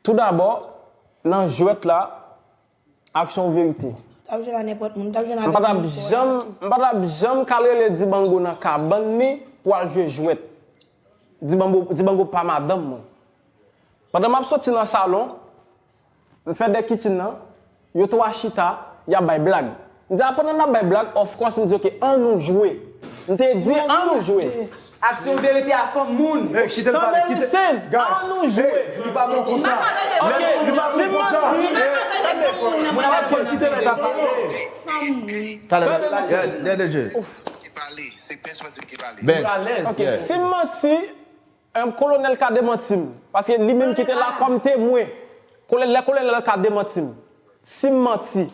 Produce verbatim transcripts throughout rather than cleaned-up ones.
Toudabò, nan jwèt la, aksyon ou verite? M pa t ap jwenn a nenpòt moun, m t ap jwenn a nenpòt moun. M pa t ap janm, m pa t ap janm ka rele Dibango nan kabann li pou al jwe jwèt. Dibango, Dibango pa madanm mwen. Pandan m ap soti nan salon, m fè dèyè kitchen nan, yo twa chita, y ap bay blag. M di, "A, pandan n ap bay blag, of course," m di, "Ok, an nou jwe." M te di, "An nou jwe." Aksyon verite a fanm moun. Hey, kite l pale, kite. Listen, an nou jwe. Li pa bon konsa. Ok, li pa bon konsa. Moun ap kite nèg la pale. Talè, talè, talè. Ki pale, se Benz mwen ki pale. Benz. Ok, si m manti, Em, kolonèl ka demanti m, paske li menm ki te la kòm temwen. Kolè-, lè kolonèl ka demanti m, si m manti,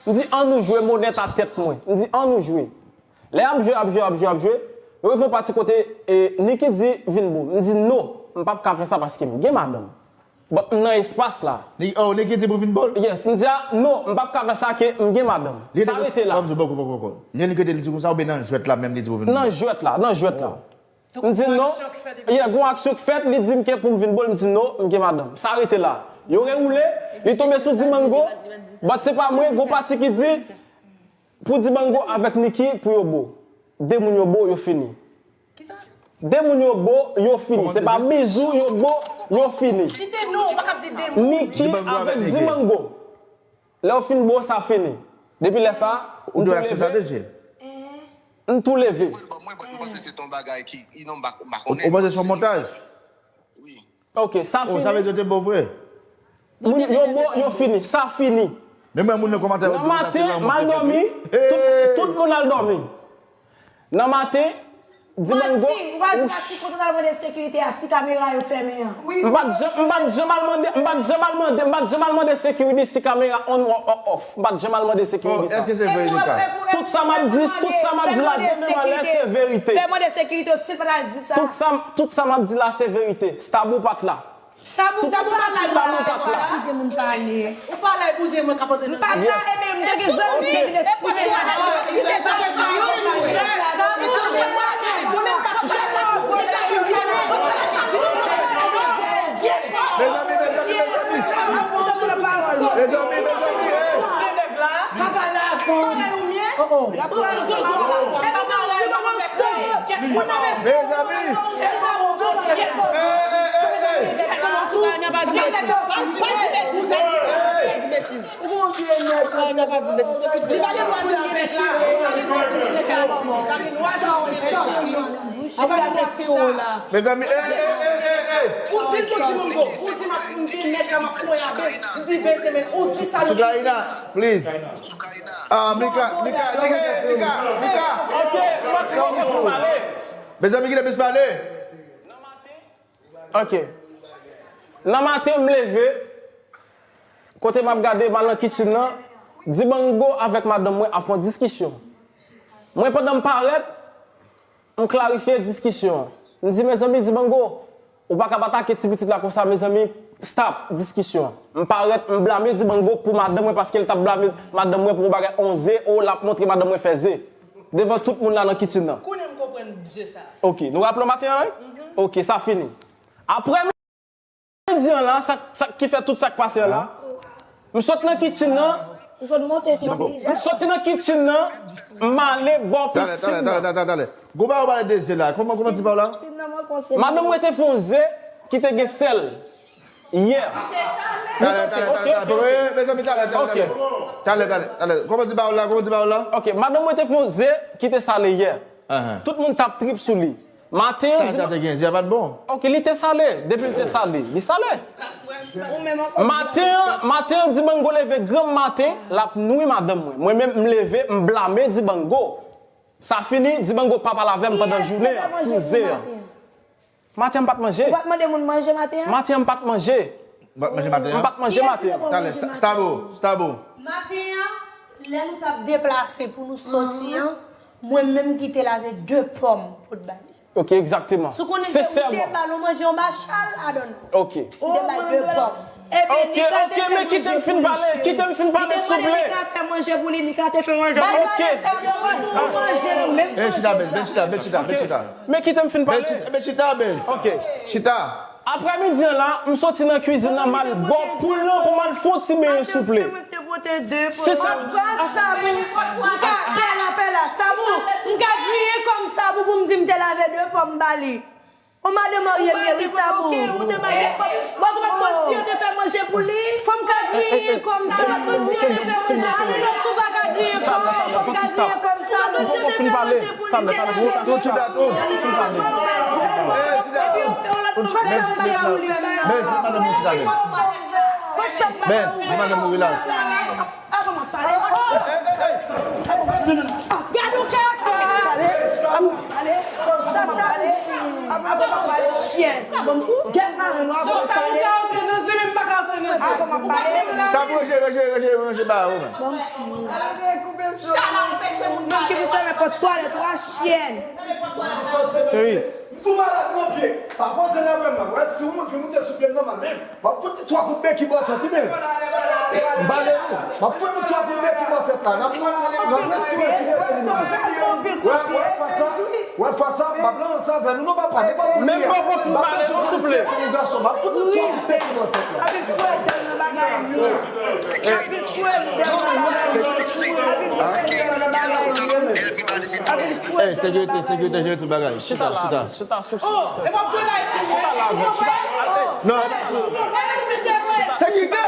m di, "An nou jwe, m onèt a tèt mwen." M di, "An nou jwe." Lè y ap jwe, ap jwe, ap jwe, ap jwe, yo rive yon pati kote, e, Niki di, "Vin bo." M di, "No, m p ap ka fè sa paske m gen madanm." But m nan espas la. Ni-, oh, Niki di pou vin bo l? Yes, m di, "A, no, m p ap ka fè sa ke m gen madanm." Sa rete la. Poko, poko, poko. Niki di konsa oubyen nan jwèt la menm li di pou vin bo l? Nan jwèt la, nan jwèt la. M di non. Yeah, gon aksyon k fèt, li di m ke pou m vin bo l, m di non, m gen madanm. Sa rete la. Yo rewoule, li tonbe sou Dibango, but se pa mwen, gon pati ki di pou Dibango avèk Niki pou yo bo. De moun yo bo, yo fini. De moun yo bo, yo fini. Se pa bizou, yo bo, yo fini. Niki avèk Dibango. Lè yo fin bo, sa fini. Depi lè sa, m tou leve. M tou leve. Mwen, mwen, mwen panse se ton bagay ki, you know, m pa, m pa konnen. Ou panse se yon montaj? Wi. Ok, sa fini. Sa vle di yo te bo vre? Moun yo bo, yo fini. Sa fini. Men mwen, moun nan kòmantè yo di konsa se lanmou. Nan maten, m al dòmi, tout, tout moun al dòmi. Nan maten, Dibango. Ou pa di, ou pa di Matiko t al mande sekirite a si kamera yo fèmen an. M pa t janm, m pa t janm al mande, m pa t janm al mande, m pa t janm al mande sekirite si kamera on or off. M pa t janm al mande sekirite sa. Èske se vre, Rika? Tout sa m ap di, tout sa m ap di la demen malè, se verite. Fè mande sekirite yo si l pa t al di sa. Tout sa, tout sa m ap di la, se verite. Stabou pa t la. Sa pou, sa pou pa la, sa pou pa la. Kite moun pale. Ou pa la pou di mwen ka pote nan zye. M pa la, ebyen, m te gen zanmi ki te vin eksplike sa. Mezanmi, mezanmi, mezanmi. Mezanmi, mezanmi, eh. Papa la, Oh, oh. Mezanmi. Hey, hey, hey, hey. Ou pa gen dwa di m gen nèg la. Ou pa gen dwa di m gen nèg la. Mezanmi, hey, hey, hey, hey, hey. Ou di l pou di m go. Ou di m ap, m gen nèg la, m ap konyabe. M di Benjamin, ou di sa nan Sukaina, please. Ah, Mika, Mika, Mika, Mika, Mika. Ok, mwen, mwen, mwen, mwen, mwen. Mezanmi, kite plis pale. Ok. Nan maten, m leve, kote m ap gade, m al nan kitchen nan, Dibango avèk madanm mwen ap fè yon diskisyon. Mwen, pandan m parèt, m klarifye diskisyon an. M di, "Mezanmi, Dibango, ou pa kab atake ti pitit la konsa, mezanmi, stop diskisyon an." M parèt, m blame Dibango pou madanm mwen, paske l t ap blame madanm mwen pou yon bagay, on ze, o, l ap montre madanm mwen fè ze. Devan tout moun la nan kitchen nan. Kounye a m konprann ze sa. Ok, nou raple w maten an, wi? Ok, sa fini. Apre midi an la, sa, sa ki fè tout sa k pase an la, m sot nan kitchen nan, m soti nan kitchen nan, m ale bò pisin nan. Talè, talè, talè, talè. Gon bagay ou pale de ze la. Kòman, kòman ti pa w la? Madanm mwen te fè yon ze ki te gen sèl. Yeah. Talè, talè, talè, talè. Mezanmi, talè, talè, talè. Talè, talè, talè. Kòman di ba w la, kòman di ba w la? Ok, madanm mwen te fè yon ze ki te sale yè. Tout moun t ap trip sou li. Maten an, sa te gen, ze a pa t bon. Ok, li te sale. Depi li te sale, li sale. Maten an, maten an, Dibango leve granm maten, l ap nwi madanm mwen. Mwen menm, m leve, m blame Dibango. Sa fini, Dibango pa pale avè m pandan jounen an, pou ze an. Maten an, m pa t manje. Ou pa t mande moun manje maten an? Maten an, m pa t manje. Ou pa t manje maten an? M pa t manje maten an. Talè, Stabo, Stabo. Maten an, lè nou t ap deplase pou nou soti an, mwen menm ki te lave de pòm pou t ba li. Ok, egzakteman. Si w konnen ke ou te ba l, ou manje yon bachal, I don't know. Ok. Ou te ba l de pòm. Ok, ok, men kite m fin pale, kite m fin pale, souple. Li te mande Nika fè manje pou li, Nika te fè manje. Ok. Ou manje nan menm manje sa. Chita, Ben, chita, Ben, chita, Ben, chita. Men kite m fin pale. Ben, chita, Ben. Ok. Chita. Aprèmidi an la, m soti nan kwizin nan, m al bò poul lan pou m al fè yon ti benyen souple. Se sa. Apa Stabou, m ka pè la, pè la, Stabou, m ka griyen kò m Stabou pou m di m te lave de pòm ba li. On madan marye m ye, wi, Stabou. Ou te mande, bon, ou te mande, bon, ou te mande si yo te fè manje pou li. Fò m ka griyen kò m Stabou. Alò, si w pa ka griyen kò m, fò m ka griyen kò m Stabou. Ou poko fin pale. Talè, talè, pou ou ta fè sa. Ou fin pale. Epi ou fè yon lòt konfèsyon pou li. Benz, met madanm nan sou talè. Benz, met madanm nan, relax. Gad ou kè. Sa, sa, chyen. Gèt maren nou. Sa, sa, ou ka antre nan zen, men m pa ka antre nan zen. Ou pa menm la. Stabou, ranje, ranje, ranje, ranje ba ou menm. Chita la, anpeche moun pale. Ki pou fèmen pòt twalèt ou a, chyèn. Cheri. M tou malad nan pye. Pa poze nan men m nan. Wè, si yon moun vin moute sou pye m nan, m ap, m ap fout li twa kout beki bò tèt li, men. M pale nou. M ap fout li twa kout beki bò tèt la. N ap, n ap, n ap resi wè ki depo li menm. Wè, wè, fwa sa, wè, fwa sa, m ap lanse avè nou, non, papa, nenpòt moun li ye. Menm poko fin pale, non, souple. Fanm gason, m ap fout li twa kout beki bò tèt la. Hey, sekirite, sekirite, jere tout bagay. Chita la, chita sou. Oh, e w ap voye bay sou mwen. Chita la, chita la. Non. Sekirite.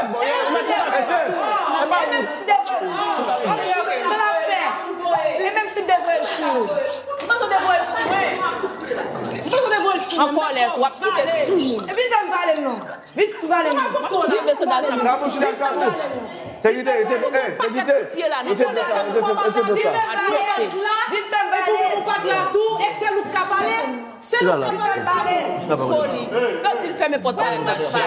E menm si te voye l sou. E menm si te voye l sou. An kòlè, w ap kite sou moun. Epi fè m pale non. Vin fè m pale non. Vin fè sandal sa. Vin fè m pale non. Sekirite, sekirite, sekirite. Vin fè m pale. Vin fè m pale. Vin fè m pale. Foli. Yo di l fèmen pòt twalèt la, yo pa.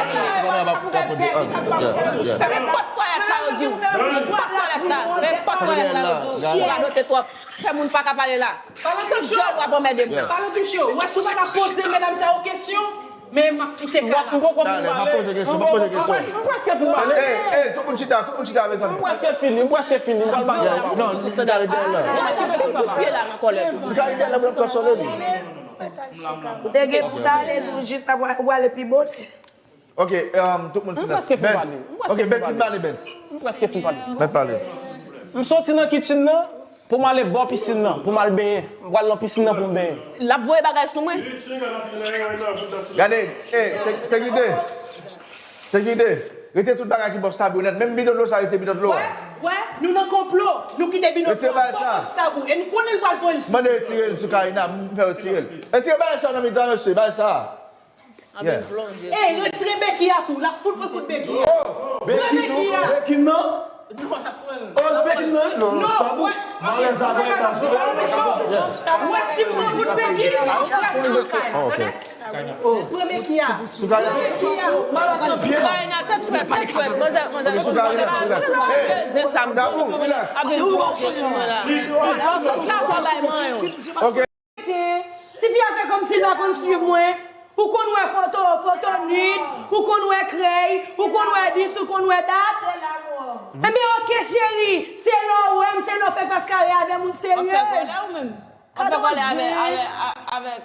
Fèmen pòt twalèt la, yo di w. Fèmen pòt twalèt la. Fèmen pòt twalèt la, yo di w. Ou radote twòp. Fè moun pa ka pale la. Pale pi cho. Ou ap anmède m. Pale pi cho. Ou wè si w pa ka poze medam sa yo kesyon, men m ap kite kay la. M poko fin pale. M ap poze kesyon, m ap poze kesyon. M prèske fin pale. Ey, ey, tout moun chita, tout moun chita, mezanmi. M prèske fini, m prèske fini. M pral pale. Non, li ka rete la. Ou te gen pou tale tou, jis la pou ale pi bonè. Ok, um, tout moun chita. M prèske fin pale. M prèske fin pale. Ok, Benz, fin pale, Benz. M prèske fin pale. Mèt pale. M soti nan kitchen nan pou m ale bò pisin nan, pou m al benyen. M pral nan pisin nan pou m benyen. L ap voye bagay sou mwen. Gade, eh, sekirite. Sekirite. Rete tout bagay ki bò Stabou nèt. Menm bidon dlo sa, rete bidon dlo a. Wè, wè, nou nan konplo. Nou kite bidon dlo a bò Stabou. E nou konnen l pral voye l sou. Mande retire l sou Karina, m fè retire l. Retire bagay sa nan mitan, mesye, bagay sa. Ey, retire beki a tou. L ap fout mwen kout beki a. Oh, beki tou, beki m nan? Non, l ap pran l. Oh, beki m nan? Non, non, sa bon. Mwen lè sa, mwen lè sa. Wè, si m pran kout beki, li ap kraze tout kay la, tande? Pran beki a. Pran beki a. Malad nan pye la. Karina, tèt frèt, tèt frèt. Manzè, manzè, sou Karina, sou Karina. Zen sa m. Tabou, relax. Avèk gwo kesyon la. Sa w bay manyen w. Ok. Tifi a fè kòmsi l pa konn swiv mwen. Ou konn wè foto, foto nid, ou konn wè krèy, ou konn wè dis, ou konn wè dat. Enben, oke, cheri, se lè w wè m, se lè w fè fas kare avè m, ou serye. Ka dwòl vre.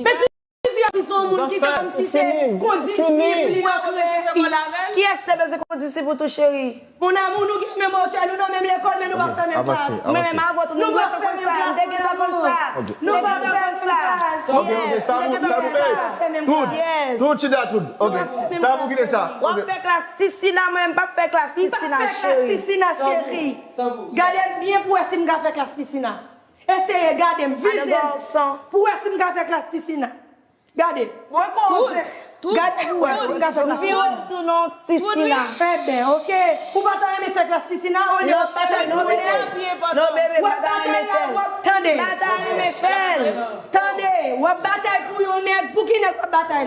Men tifi a di se yon moun ki fè kòmsi se kondisip li nan krèy. Kiyès te bezwen kondisip ou tou, cheri? Mon amour, nou gen menm otè, nou nan menm lekòl, men nou pa fè menm klas. Mwen menm avè w tou, nou gentan konn sa, nou te gentan konn sa. Nou pa fè menm klas. Ok, ok, Stabou, Stabou, ey, tout, tout chita tout. Ok, Stabou kite sa. W ap fè klas Tisina, mwen menm p ap fè klas Tisina, cheri. M p ap fè klas Tisina, cheri. Gade m byen pou w wè si m ka fè klas Tisina. Eseye gade m, vize m, pou w wè si m ka fè klas Tisina. Gade. Mwen konze. Gade pou wè si m ka fè klas Tisina. Enben, oke. Ou pa ta renmen fè klas Tisina, olye w ap batay pou yon nèg. W ap batay la, w ap tande. Tande, w ap batay pou yon nèg. Pou ki nèg w ap batay?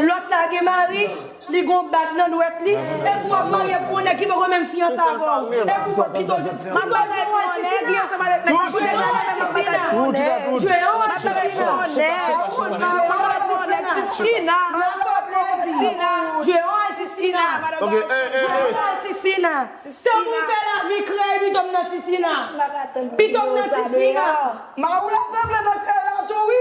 Lòt la gen mari. Li gon bag nan dwèt li, epi w ap marye pou yon nèg ki poko menm fiyanse avè w. Epi w pito, pito jwenn yon Tisina. Pito jwenn yon Tisina. Jwenn yon Tisina. Jwenn yon Tisina. Tankou m fè lavi krèy, pito m nan Tisina. Pito m nan Tisina. Mari w ap tranble nan krèy la tou, wi.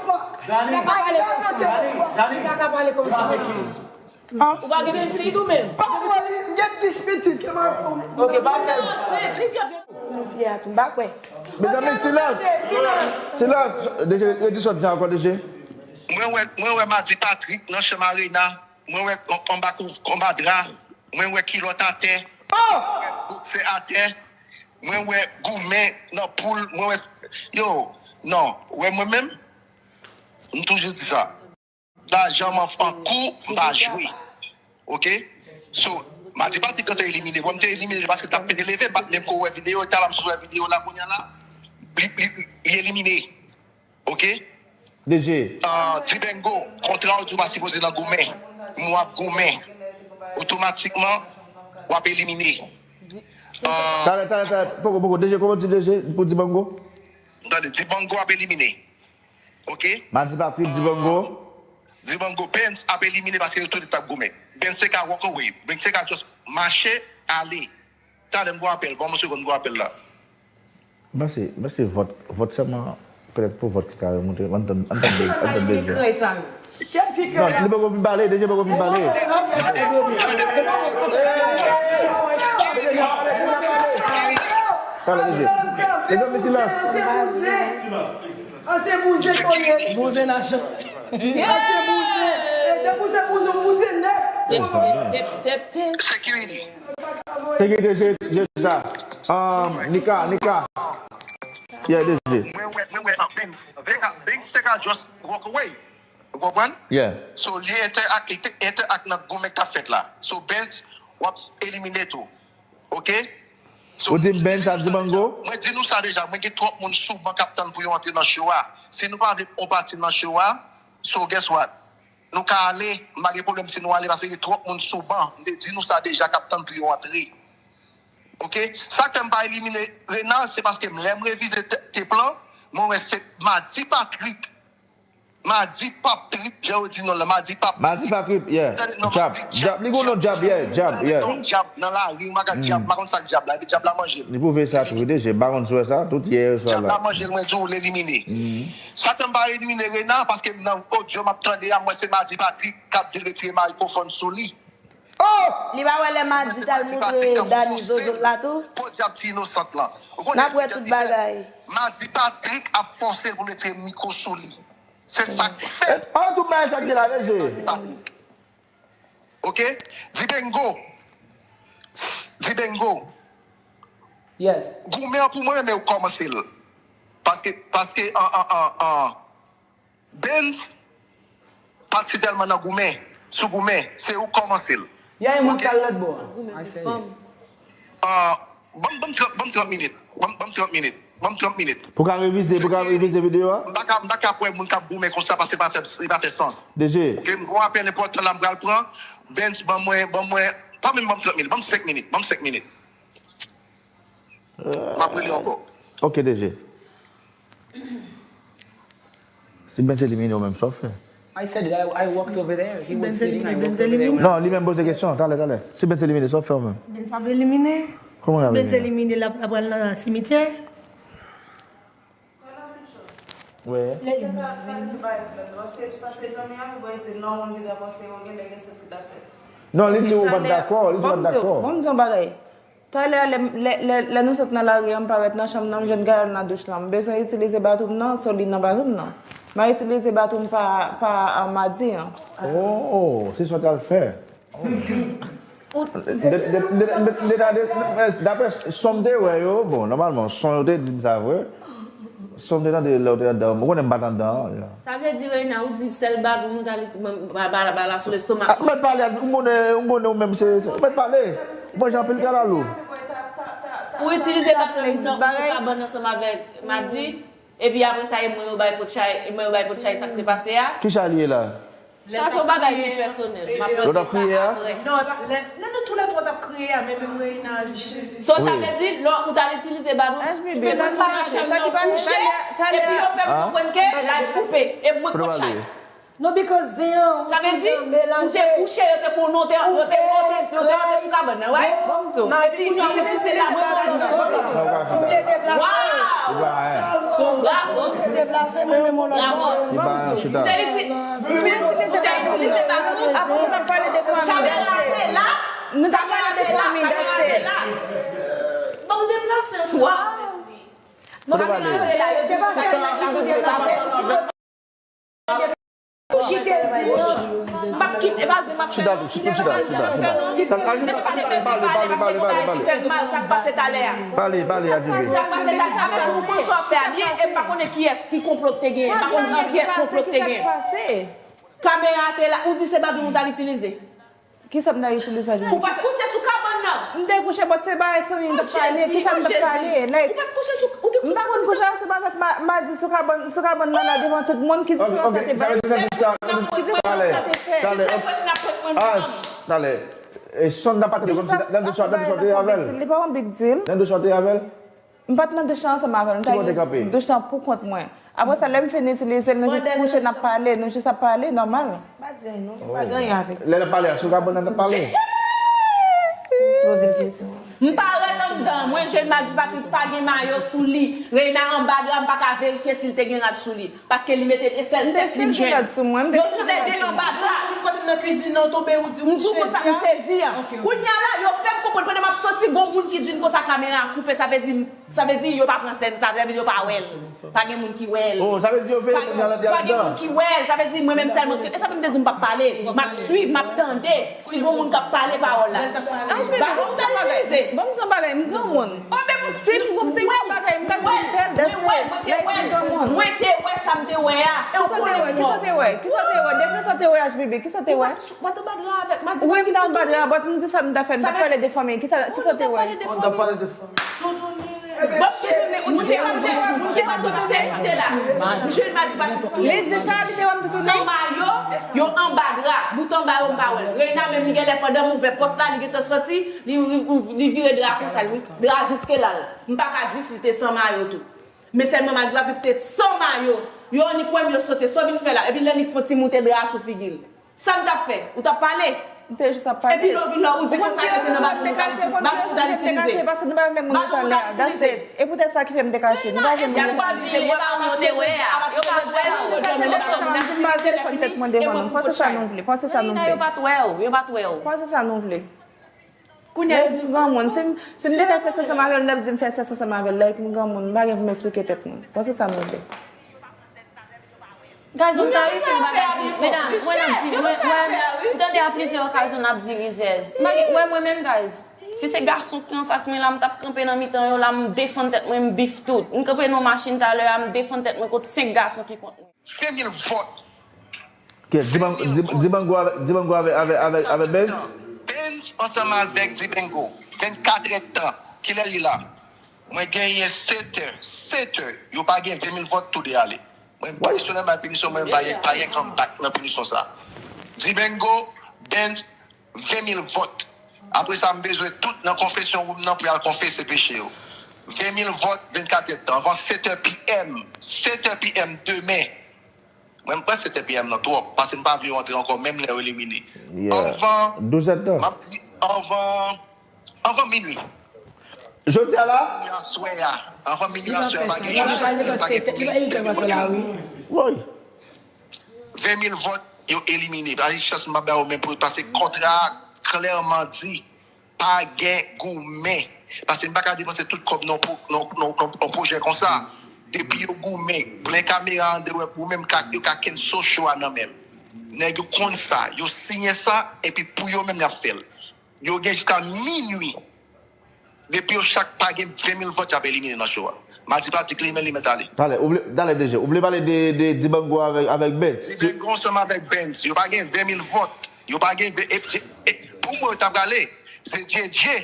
fuck. Li pa ka pale konsa. Li pa ka pale konsa. Ou pa gen pitit ou menm? Pa mwen, m gen dis pitit, ke mwen. Ok, pa fè l. Li ansent, li just. Nou fè a tou, m pa kwè. Mezanmi, silans. Silans. D J, redi sa w di ankò, D J. Mwen wè, mwen wè Madi Patrick nan chanm Arena. Mwen wè anba kou, anba dra. Mwen wè kilòt atè. Mwen wè boksè atè. Mwen wè goumen nan poul. Mwen wè, yo, non. Wè mwen menm, m toujou di sa. Lajan m an fan kou, m pa jwe. Ok? So, Madi Patrick kan te elimine, bon, m te elimine paske t ap pete leve, m pa t menm ko wè videyo, talè m sot wè videyo la kounye a la. Li, li, li elimine. Ok? D J. Ah, Dibengo, kontra w di w pa sipoze nan goumen. M w ap goumen. otomatikman, w ap elimine. Talè, talè, talè. Poko, poko. D J, kòman w di D J pou Dibango? Tande, Dibango ap elimine. Oke? Madi Patrick, Dibango. Dibango, Benz ap elimine paske yo tou t ap goumen. Benz te ka walk away. Benz te ka just mache, ale. Talè, m gon apèl. Ban m yon segonn, m gon apèl la. M panse, m panse vòt, vòt sèlman, petèt pou vòt ki ka remonte. Ann tann, ann tann D J, ann tann D J. Kèt ki kè. Non, li poko fin pale, D J poko fin pale. Talè, D J. Mezanmi, silans. An se bouzen kote. Bouzen nasyonal. An se bouzen. E de bouzen, bouzen, bouzen nèt. Security. Security, je, je sa. Um, Nika, Nika. Yeah, D J. Mwen wè, mwen wè, ah, Benz. Benz te ka just walk away. Ou konprann? Yeah. So, li entèak, li te entèak nan goumen k t ap fèt la. So, Benz, w ap elimine tou. Oke? So, ou di m Benz ap Dibango? Mwen di nou sa deja, mwen gen twòp moun souvan k ap tann pou yo antre nan show a. Si nou pa vle yon pati nan show a, so guess what? Nou ka ale, m pa gen pwoblèm si nou ale, paske gen twòp moun sou ban. M te di nou sa deja k ap tann pou yo antre. Oke? Sa k fè m pa elimine Renan, se paske m, lè m revize te, te plan, mwen wè se Madi Patrick. Madi Patrick, jan yo di non la, Madi Patrick. Madi Patrick, yeah. Jab. Jab, li gon non Jab, yeah, Jab, yeah. Jab nan lari, m pa ka Jab, m pa konn sa k Jab la, epi Jab la manje l. Li pwouve sa tou, wi, D J, m pa konn sou sa, tout yè, yè swa la. Jab la manje l, mwen di w, l elimine. Sa fè m pa elimine Renan, paske nan odyo m ap tande a, m wè se Madi Patrick k ap di l retire mikrofòn sou li. Oh! Li pa wè lè Madi t al montre Dani Zozot la tou? Podyab ti inosant lan. N ap wè tout bagay. Madi Patrick ap fòse l pou l retire mikwo sou li. Se sa k fè. An tout bagay sa k gen la, mesye. Madi Patrick. Oke? Dibengo. Dibengo. Yes. Goumen an pou mwen, men ou kòmanse l. Paske, paske, an, an, an, an, Benz pa t si tèlman nan goumen, sou goumen, se ou k kòmanse l. Ya, e moun k al lòt bò a. Goumen pou fanm. Ah, ban m, ban m trant, ban m trant minit. Ban m, ban m trant minit. Ban m trant minit. Pou ka revize, pou ka revize videyo a? M pa ka, m pa ka wè moun k ap goumen konsa paske li pa fè, li pa fè sans. D J. Oke, m gon apèl enpòtan la m pral pran. Benz, ban mwen, ban mwen, pa menm ban m trant minit, ban m senk minit, ban m senk minit. M ap rele ankò. Ok, D J. Si Benz elimine w menm, sa w fè? I said it. I, I walked over there. He was sitting. I walked over there. Non, li menm poze kesyon. Talè, talè. Si Benz elimine, sa w fè w menm? Benz ap elimine. Kòman l ap elimine? Si Benz elimine, l ap, l ap pral nan simityè. Wi. Lè li... Non, li di w pa t dakò, li di w pa t dakò. Bon, m di w yon bagay. Talè, lè, lè, lè, lè nou sot nan lari an, m parèt nan chanm nan, m jwenn gayòl nan douch lan. M bezwen itilize bathroom nan, so li nan bathroom nan. M a itilize bathroom pa, pa, ah, Madi an. Oh, se sa w t al fè. Oh. De, de, de, de, de, de, de, daprè sa m te wè yo, bon, nòmalman, son yo te di m sa vre. Sa m te tande lè w te anndan, mwen konnen m pa t anndan an. Sa vle di, Reina, ou di sèl bagay nou ta li, ba, ba, ba la sou lestomak. Ah, ou mèt pale ak, m konnen, m konnen ou menm, se, se, ou mèt pale. Ou manje anpil kalalou. Ou itilize bathroom nan, ou sou kabann ansanm avèk Madi, epi apre sa, e mwen yo bay potchay, e mwen yo bay potchay sa k te pase a. Ki chay li ye la? Sa se yon bagay ki pèsonèl. M ap regle sa apre. Non, lè, lè nou toulètwa t ap kriye a, men menm Reina aji. So, sa vle di, lè ou t al itilize bathroom, men mwen pa nan chanm nan kouche, epi yo fè m konprann ke live koupe, e mwen k pot chay. Non, because zen an, sa vle di, ou te kouche, yo te konnen, yo te, yo te, yo te sou kabann nan, right? Epi kounye a, ou di se la mwen, mwen, mwen, mwen. Wow! Bravo! Bravo! Bravo! Ou te itilize, ou te itilize bathroom. Kamera te la, kamera te la, kamera te la. Bon, m deplase ansanm avèk li. Kamera te la, yo di chak nèg la pou deplase. Chita, chita, chita, chita. Pale, pale, pale, pale, pale. Pale, pale, Adjouké. Sa k pase la, sa vle di ou konn sa w ap fè a byen, e m pa konnen kiyès ki konplo k te genyen, m pa konn ankyèt konplo k te genyen. Kamera te la, ou di se bathroom ou t al itilize. Kisa m t al itilize sa? Ou pa t kouche sou kabann nan. M te kouche, but se bagay fanmi m t ap pale. Kisa m t ap pale? Like, ou pa t kouche sou, ou te kouche sou kabann nan? M pa konn kouche ansanm avèk Ma-, Madi sou kabann, sou kabann nan la devan tout moun. Ki diferans sa te fè? Ki diferans sa te fè? Talè, talè. Ash, talè. E Sandra pa tande kòmsi nan douch la, nan douch la te avè l. Li pa yon big deal. Nan douch la te avè l. M pa t nan douch la ansanm avè l. M ta gen douch la pou kont mwen. Apre sa, lè m fin itilize l, nou jis kouche, n ap pale, nou jis ap pale, nòmal. Pa di anyen non, pa gen anyen avèk. Lè l ap pale a, sou ka bann nan pale. Poze kesyon. M parèt anndan, mwen jwenn Madi Patrick pa gen mayo sou li. Reina anba dra, m pa ka verifye si l te gen rad sou li. Paske li mete e sèl tèks li m jwenn. Yo sou tèt de anba dra. Kote m nan kizin nan, w tonbe, ou di, ou sezi a. M di w konsa, m sezi a. Kounye a la, yo fè m konprann pandan m ap soti, gon moun ki di m konsa kamera a koupe, sa vle di, sa vle di yo pa pran sèn sa, sa vle di yo pa wè l. Pa gen moun ki wè l. Oh, sa vle di yo veye moun nan anndan. Pa gen moun ki wè l, sa vle di mwen menm sèlman. E sa fè m te di m p ap pale. M ap swiv, m ap tande. Si gon moun k ap pale pawòl la. Baton ou ta itilize. Ban m di yon bagay, m granmoun. Si m, si m fè yon bagay, m ka di m fè l, that's it. Like, m granmoun. Mwen te wè sa m te wè a. E w konnen m wè. Kisa w te wè? Kisa w te wè? Depi sa w te wè, H B B, kisa w te wè? Ou pa t anba dra avèk Madi Patrick. Wi, m te anba dra, but m di sa nou ta fè, nou ta pale de fanmi. Kisa, kisa w te wè? Toutouni. Bon, toutouni, ou te ap tchèk, moun ki pa toutouni, se ou te la. M jwenn Madi Patrick. Li di sa, li te wè m toutouni. San mayo, yo anba dra, bout anba yo m pa wè l. Reina menm, li genlè pandan m ouvè pòt la, li gentan santi, li, li, li vire dra konsa, li, dra jiske la. M pa ka di si l te san mayo tou. Men sèlman Madi Patrick te san mayo. Yo annik wè m, yo sote. Sa w vin fè la? Epi l annik fè yon ti moute dra a sou figi l. Sa n t ap fè? Ou t ap pale? M te jis ap pale. Epi lè w vin la, ou di konsa ke se nan baton nou t al itilize. Baton nou t al itilize. Paske nou pa renmen moun yo talè a. That's it. E poutèt sa ki fè m te kache. Nou pa renmen moun yo talè a. Yo pa wè w, yo pa wè w. Yo pa wè w. Panse sa nou vle, panse sa nou vle. Yo pa t wè w, yo pa t wè w. Panse sa nou vle. Kounye a, yo di m granmoun. Si m, si m te fè sèks ansanm avè l, l ap di m fè sèks ansanm avè l, like m granmoun, m pa gen pou m eksplike tèt mwen. Panse sa nou vle. Guys, mwen pa refè bagay pou medam, mwen ap di, mwen, mwen, m tande a plizyè okazyon n ap di rizèz. M pa gen, wè mwen menm, guys. Si se gason ki anfas mwen la, m t ap kanpe nan mitan yo la, m defann tèt mwen, m bif tout. M kanpe nan machin talè a, m defann tèt mwen kont senk gason ki kont mwen. Ven mil vòt. Kiyès? Dibango, Dib-, Dibango avèk, Dibango avèk, avèk, avèk, avèk Benz? Benz ansanm avèk Dibango. Vennkat èdtan. Kilè li la? Mwen genyen setè. Setè. Yo pa gen ven mil vòt, toude ale. Mwen pa kesyonnen bay pinisyon, mwen pa gen, pa gen comeback nan pinisyon sa. Dibango, Benz, ven mil vòt. Apre sa, m bezwen tout nan konfesyon room nan pou y al konfese peche yo. Ven mil vòt, vennkat èdtan. Anvan setè P M. Setè P M demen. Mwen, m panse te P M nan twòp, paske m pa vle yo antre ankò, menm lè yo elimine. Yeah. Anvan, douz èdtan. M ap di anvan, anvan minui. Jodi a la? Minui aswè a. Anvan minui aswè a, pa gen chans, pa gen pou li. Woy. Ven mil vòt, yo elimine. Pa gen chans, m ap ba yo menm pou yo, paske kontra a klèman di, pa gen goumen. Paske m pa ka depanse tout kòb nan pwo-, nan, nan, nan, nan pwojè konsa. Depi yo goumen, plen kamera an de wè goumen, m ka, yo ka kenso show a nan men m. Nèg yo konn sa, yo siyen sa, epi pou yo menm y ap fè l. Yo gen jiska minui. Depi yo chak pa gen ven mil vòt, y ap elimine nan show a. Madi Patrick li menm, li mèt ale. Talè, ou vle, talè D J, ou vle pale de, de Dibango avèk, avèk Benz? Dibango ansanm avèk Benz. Yo pa gen ven mil vòt. Yo pa gen ven, e, e, e, pou mwen, yo ta prale. Se Djedje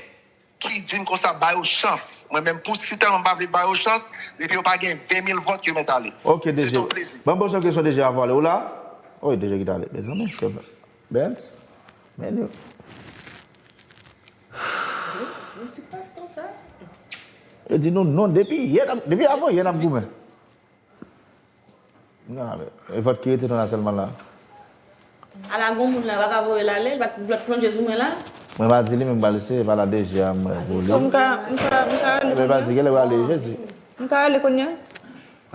ki di m konsa, ba yo chans. Mwen menm, pou si tèlman m pa vle ba yo chans, depi yo pa gen ven mil vòt, yo mèt ale. Ok, D J. Se yon plezi. Ban m poze yon kesyon, D J, avan ale. Ou la? Wi, D J ki t ale. Mezanmi, se Benz? Men yo. Yon ti pastan sa. Yo di nou non, depi yè, depi avan yè n ap goumen. Non, e vòt ki rete nou la sèlman la. Ala gon moun la, pa ka voye l ale, l pa t, l pa t plonje sou mwen la. Mwen pa di li, men m pral eseye pale a D J a mwen pou li. So, m ka, m ka, m ka rele kounye a? Men pa di, genlè w ale jedi. M ka rele kounye a?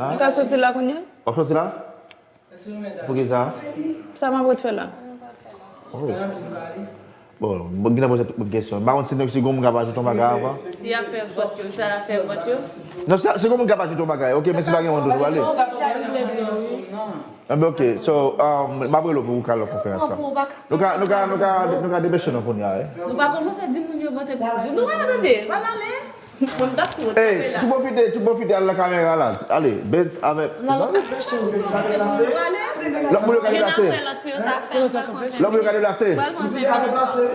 Hein? M ka soti la kounye a? W ap soti la? Poukisa? Sa m ap ret fè la? Oh. Bon, bon, gen poze tout moun kesyon. M pa konn si, si gon moun ka ajoute yon bagay avan. Si y ap fè vòt yo, sa y ap fè vòt yo? Non, si, si gon moun ka ajoute yon bagay, ok, men si pa gen moun, nou ale. Enben, ok, so, um, m ap rele w pou w ka al nan konferans la. Nou ka, nou ka, nou ka, nou ka depeche nou kounye a, eh. Nou pa kòmanse di moun yo vote pou nou. Nou pa tande, pa ale. Mwen, m t ap tou, hey, tou pwofite, tou pwofite al nan kamera la. Ale, Benz avèk. Lòt moun yo ka deplase. Lòt moun yo ka deplase.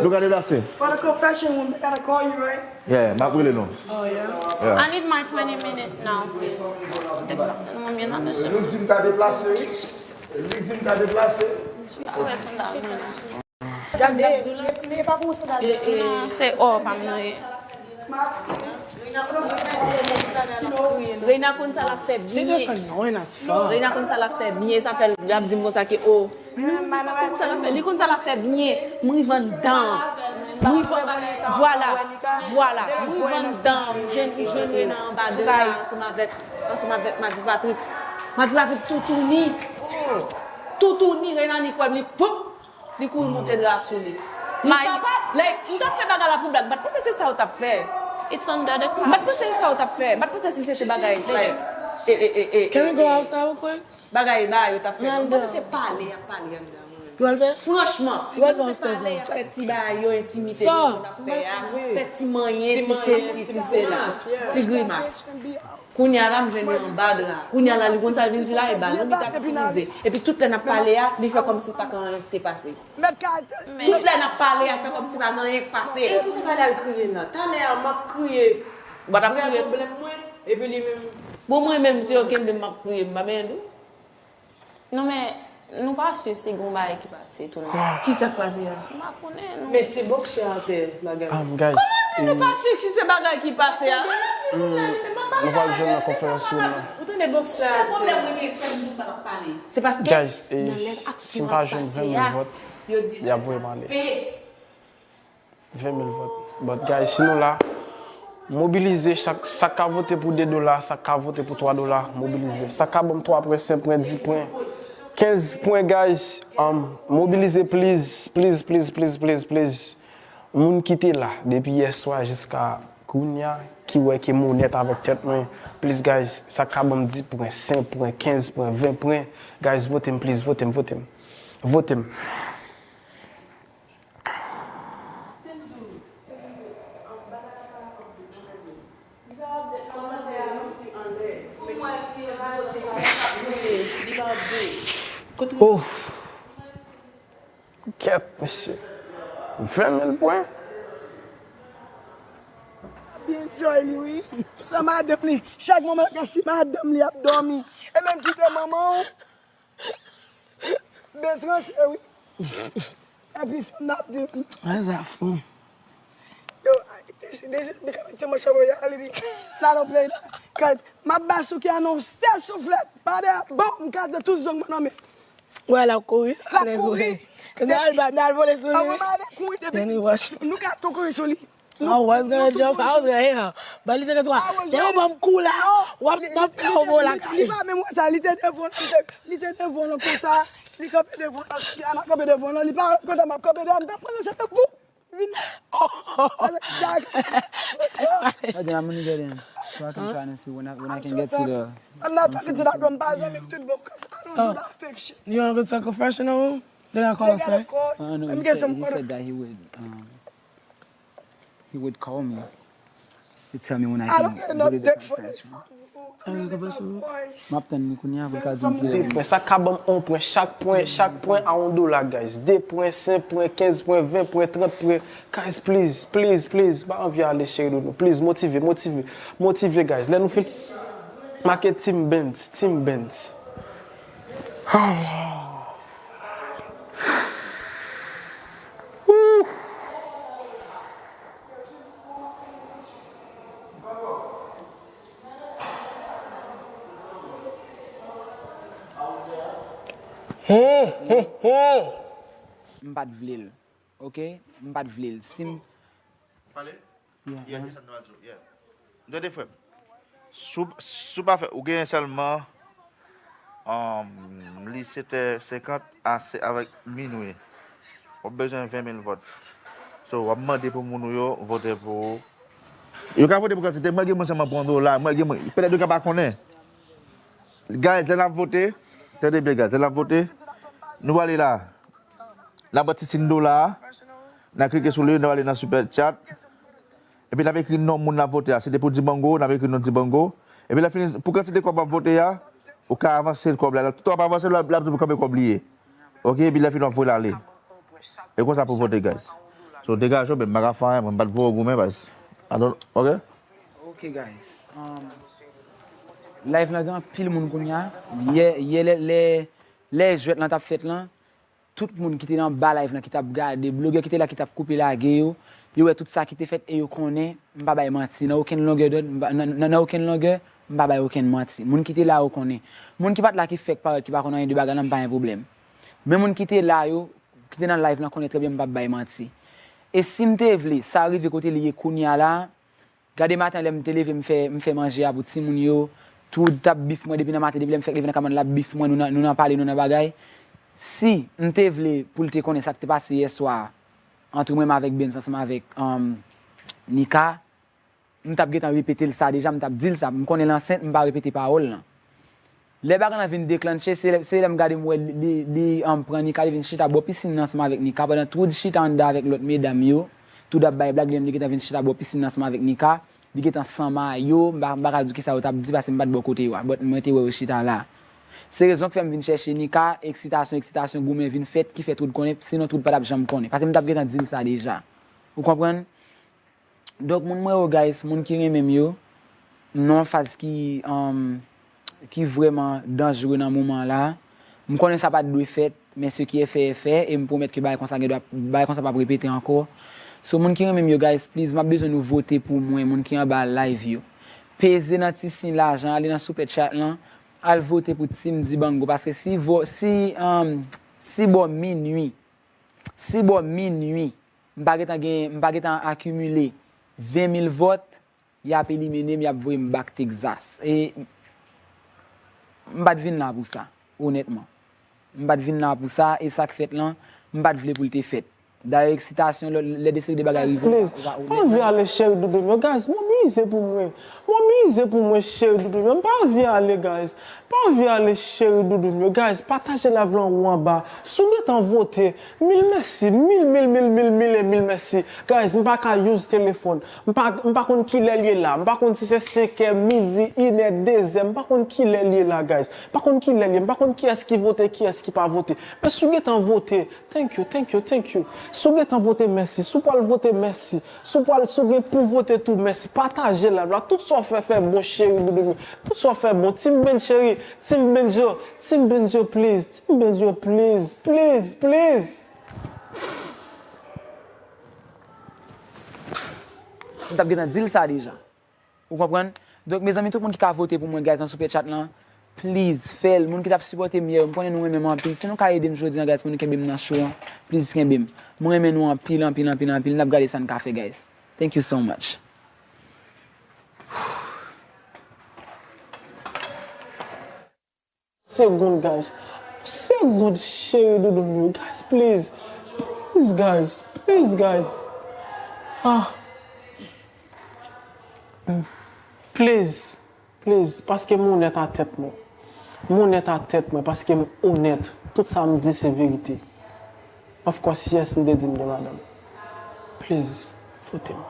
Nou ka deplase. For the confession room, they gotta call you, right? Yeah, m ap rele nou. Oh, yeah? Yeah. I need my twenty minutes now, please. Deplase nou, mwen nan. Li di m ka deplase, wi. Li di m ka deplase. Sa m t ap di w la. E, e, se ò pa m nan ye. Reina konn sa l ap fè byen. Reina konn sa l ap fè byen. Sa fè l ap di m konsa ke, o, Li konn sa l ap fè, li konn sa l ap fè byen. M rive anndan. M rive, vwala, vwala. M rive anndan. M jwenn, m jwenn Renan anba dra ansanm avèk, ansanm avèk Madi Patrick. Madi Patrick toutouni. Toutouni, Renan ni kwè m, li poup! Li kouri monte dra sou li. Li pa, like, m t ap fè bagay la pou blag. M pa t panse se sa w t ap fè. It's under the couch. M pa t panse se sa w t ap fè. M pa t panse si se te bagay, like, e, e, e, e, Can we go outside real quick? Bagay ba yo t ap fè. Mwen panse se pale y ap pale anndan mwen menm. Franchman, mwen panse se pale y ap fè ti bagay yo, entimite yo moun ap fè a, fè ti manyen, ti sesi, ti sela, ti grimas. Kounye a la, m jwenn li anba dra. Kounye a la, li konn sa l vin di la, e ba nou li t ap itilize. Epi tout lè n ap pale a, li fè kòmsi pa gen anyen ki te pase. Tout lè n ap pale a, fè kòmsi pa gen anyen k pase. E pou sa talè al kriye nan. Talè a, m ap kriye. Vrè pwoblèm mwen, epi li menm. Bon, mwen menm, si yo kenbe m, m ap kriye, m pa benyen tou. Non, men nou pa si si gon bagay ki pase tou non. Ki sa k pase a? M pa konnen non. Men se boksè atè bagay. Um, guys, Kòman w di nou pa si ki se bagay ki pase a? Nou pral jwenn nan konferans yo nan. Ou tande boksè atè. Se pwoblèm mwen gen, se moun pa t ap pale. Se paske nan lè aksyon ap pase a, yo di y ap voye m ale. Ven mil vòt. But guys, si nou la, mobilize, sa k, sa k ka vote pou de dola, sa k ka vote pou twa dola, mobilize. Sa k ka ban m twa pwen, senk pwen, di pwen, kenz pwen, guys, um, mobilize, please, please, please. Moun ki te la depi yèswa jiska kounya, ki wè ke m onèt avèk tèt mwen, please, guys, sa k ka ban m di pwen, senk pwen, kenz pwen, ven pwen, guys, vote m, please, vote m, vote m. Vote m. Oh! Kèt, mesye. Ven mil pwen? Ap enjoy li, wi. San madanm li. Chak moman, si madanm li ap dòmi. E menm kite manman w. Bezwen se wi. Epi fanm nan ap di. An zafon. Yo, desi, desi, li ka mete manchè voye ale li. La nan play la. Kèt, m ap ba Souki a nan yon sèl souflèt. Pa de bon, m ka de tout zong mwen nan men. Wè, l ap kouri. L ap kouri. Kòm nan al ba, nan al vole sou li. Anvan m ale kouri depi. Nou ka tou kouri sou li. I was gonna jump, I was gonna hit her. But li te gen twa. Se yon banm kou la. W ap, m ap fè yon bon lakay. Li pa menm wè sa, li te devan, li te, li te devan nan konsa. Li kanpe devan nan, Souki a kanpe devan nan. Li pa kontan m ap kanpe devan, m t ap pran yon chante pou vin. Sa gen la money get in. So I can try and see when I, when I can get to the. I'm not talking to that girl, m pa zanmi tout bon. I don't do that fake shit. You wanna go to a confessional room? They gotta call us, right? Uh, no, he said, he said that he would, um, he would call me to tell me when I can go to the confessional room. M ap tann li kounye a pou l ka di m kilè. De pwen, sa ka ban m yon pwen, chak pwen, chak pwen a yon dola, guys. De pwen, senk pwen, kenz pwen, ven pwen, trant pwen. Guys, please, please, please, pa anvi ale, cheri doudou. Please, motive, motive, motive, guys. Lè nou fin make Team Benz, Team Benz. Hon, hon, hon. M pa t vle l. Oke? M pa t vle l. Si m. Pale? Yeah, yeah, yeah. M tande, frè m. Si w, si w pa fè, ou gen sèlman, um, li sèt è senkant a se, avèk minwi. W ap bezwen ven mil vòt. So, w ap mande pou moun ou yo vote pou ou. Yo ka vote pou kantite. Mwen gen moun sèlman pou yon dola. Mwen gen moun, petèt yo ka pa konnen. Guys, lè n ap vote, tande byen, guys, lè n ap vote, nou prale la. N ap pran ti siy dola a, n ap klike sou li, n ap ale nan super chat. Epi n ap ekri non moun n ap vote a. Si se pou Dibango, n ap ekri non Dibango. Epi lè fini, pou kantite kòb w ap vote a, ou ka avanse kòb la. Tout w ap avanse, l ap, l ap di w pou kanpe kòb li ye. Oke, epi lè fini w ap voye l ale. E konsa pou vote, guys. So, degaje w, men m pa ka fè anyen, mwen m pa t voye w goumen, baz. I don't, oke? Oke, guys. Um, live lan gen anpil moun kounye a. Yè, yè lè, lè, lè jwèt lan t ap fèt lan, tout moun ki te nan ba live lan ki t ap gade, blogè ki te la ki t ap koupe lage yo, yo wè tout sa ki te fèt e yo konnen m pa bay manti nan okenn longè dòd, m pa- nan, nan, nan okenn longè, m pa bay okenn manti. Moun ki te la yo konnen. Moun ki pa t la ki fèk parèt ki pa konn anyen de bagay lan, m pa gen pwoblèm. Men moun ki te la yo, ki te nan live lan konnen trè byen m p ap bay manti. E si m te vle, sa rive kote li ye kounye a la, gade maten lè m te leve m fè, m fè manje a pou timoun yo, Troud t ap bif mwen depi nan maten, depi lè m fèk leve nan kay mwen l ap bif mwen, nou nan, nou nan pale, nou nan bagay. Si m te vle pou l te konnen sa k te pase yè swa a, antre mwen menm avèk Benz ansanm avèk um, Nika, m t ap gentan repete l sa deja, m t ap di l sa, m konnen l ansent, m pa repete pawòl lan. Lè bagay lan vin deklanche, se lè, se lè m gade m wè li, li, li um, pran Nika, li vin chita bò pisin nan ansanm avèk Nika, pandan Troud chita anndan avèk lòt medam yo, Troud ap bay blag, li menm li gentan vin chita bò pisin nan ansanm avèk Nika, li gentan san mayo, m pa, m pa ka di w kisa yo t ap di, paske m pa t bò kote yo a, but mwen te wè yo chita la. Se rezon k fè m vin chèche Nika, eksitasyon, eksitasyon, goumen vin fèt, ki fè Troud konnen, sinon Troud pa t ap janm konnen, paske m t ap gentan di l sa deja. Ou konprann? Donk, moun mwen yo, guys, moun ki renmen m yo, m nan yon faz ki, um, ki vrèman danjere nan moman la. M konnen sa pa t dwe fèt, men ce qui est fait est fait, e m pwomèt ke bagay konsa gen dwa, bagay konsa p ap repete ankò. So, moun ki renmen m yo, guys, please, m ap bezwen nou vote pou mwen, moun ki anba live yo. Peze nan ti siy lajan, ale nan Super Chat lan, al vote pou Team Dibango, paske si vo, si, um, si bò minui, si bò minui, m pa gentan gen, m pa gentan akimile ven mil vòt, y ap elimine m, y ap voye m back Texas. E m pa t vin la pou sa, onètman. M pa t vin la pou sa, e sa k fèt lan, m pa t vle pou l te fèt. Dayè, eksitasyon, lè, lè de seri de bagay rive, ou pa, ou pa onèt. Pa anvi ale, cheri doudou m yo, guys, mobilize pou mwen. Mobilize pou mwen, cheri doudou m yo. M pa anvi ale, guys. Pa anvi ale, cheri doudou m yo. Guys, pataje live lan ou anba. Si w gentan vote, mil mèsi, mil, mil, mil, mil, mil e mil mèsi. Guys, m pa ka use telefòn. M pa, m pa konn kilè l ye la. M pa konn si se senk è, midi, inè, dezè. M pa konn kilè l ye la, guys. M pa konn kilè l ye. M pa konn kiyès ki vote, kiyès ki pa vote. Men si w gentan vote, thank you, thank you, thank you. Si w gentan vote, mèsi. Si w pral vote, mèsi. Si w pral, si w gen pou vote tou, mèsi. Pataje live la. Tout sa w fè, fè bon, cheri doudou m yo. Tout sa w fè bon. Team Benz cheri, Team Benz yo, Team Benz yo, please. Team Benz yo, please, please, please. M t ap gentan di l sa deja. Ou konprann? Donk, mezanmi, tout moun ki ka vote pou mwen, guys, nan Super Chat lan, please, fè l. Moun ki t ap sipòte m yè, m konnen nou renmen m anpil. Si nou ka ede m jodi a, guys, pou nou kenbe m nan show an, please kenbe m. Mwen renmen nou anpil, anpil, anpil, anpil. N ap gade sa n ka fè, guys. Thank you so much. Segond, guys. Segond, cheri doudou m yo. Guys, please. Please, guys. Please, guys. Ah. Mm. Please. Please. Paske m onèt a tèt mwen. M onèt a tèt mwen paske m onèt. Tout sa m di se verite. Of course, yes, m te di m gen madanm. Please, vote m.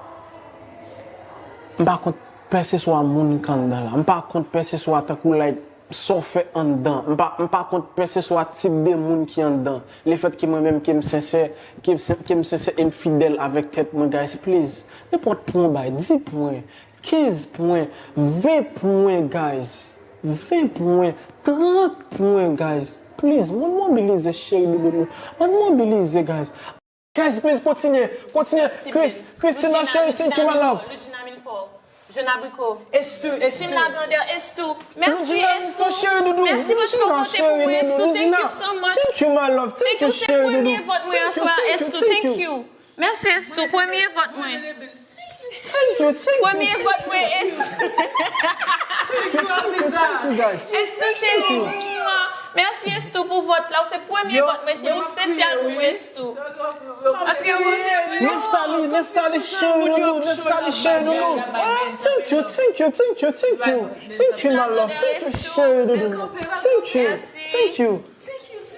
M pa kont pèseswa moun k anndan la. M pa kont pèseswa tankou like sa w fè anndan. M pa, m pa kont pèseswa tip de moun ki anndan. Lefètke mwen menm ke m sensè, ke m sen-, ke m sensè e m fidèl avèk tèt mwen, guys, please. Nenpòt pwen w bay, di pwen, kenz pwen, ven pwen, guys. Ven pwen, trant pwen, guys. Please, ann mobilize, cheri doudou m yo. Ann mobilize, guys. Guys, please, kontinye, kontinye. Chris, Christina, cheri, thank you, my love. Lujina Milfort, Jeune Abricot. Estou, Estou. Team La Grandeur, Estou. Mèsi, Estou. Mèsi pou tout ou konte pou mwen, Estou. Thank you so much. Thank you, my love. Thank you, cheri doudou. Premye vòt mwen aswè a, Estou. Thank you. Mèsi, Estou. Premye vòt mwen. Thank you, thank you. Premye vòt mwen, Estou. Thank you, thank you, thank you, guys. Estou, cheri. Mwa. Mèsi, Estou, pou vòt la. Ou se premye vòt mwen, cheri. Ou espesyal pou mwen, Estou. Paske ou Neftali, Neftali, cheri doudou, Neftali, cheri doudou. Thank you, thank you, thank you, thank you. Thank you, my love. Thank you, cheri doudou. Thank you, thank you.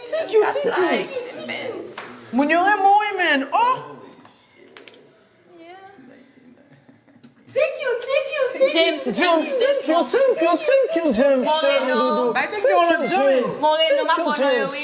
Thank you, thank you. Moun yo renmen w, wi, man. Oh! Thank you, thank you, thank you. James, James, thank you, thank you, thank you, James. Moreno. Thank you, James. Moreno, m ap pran nan yo, wi.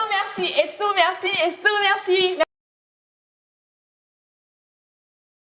Estou, mèsi. Estou, mèsi. Estou, mèsi.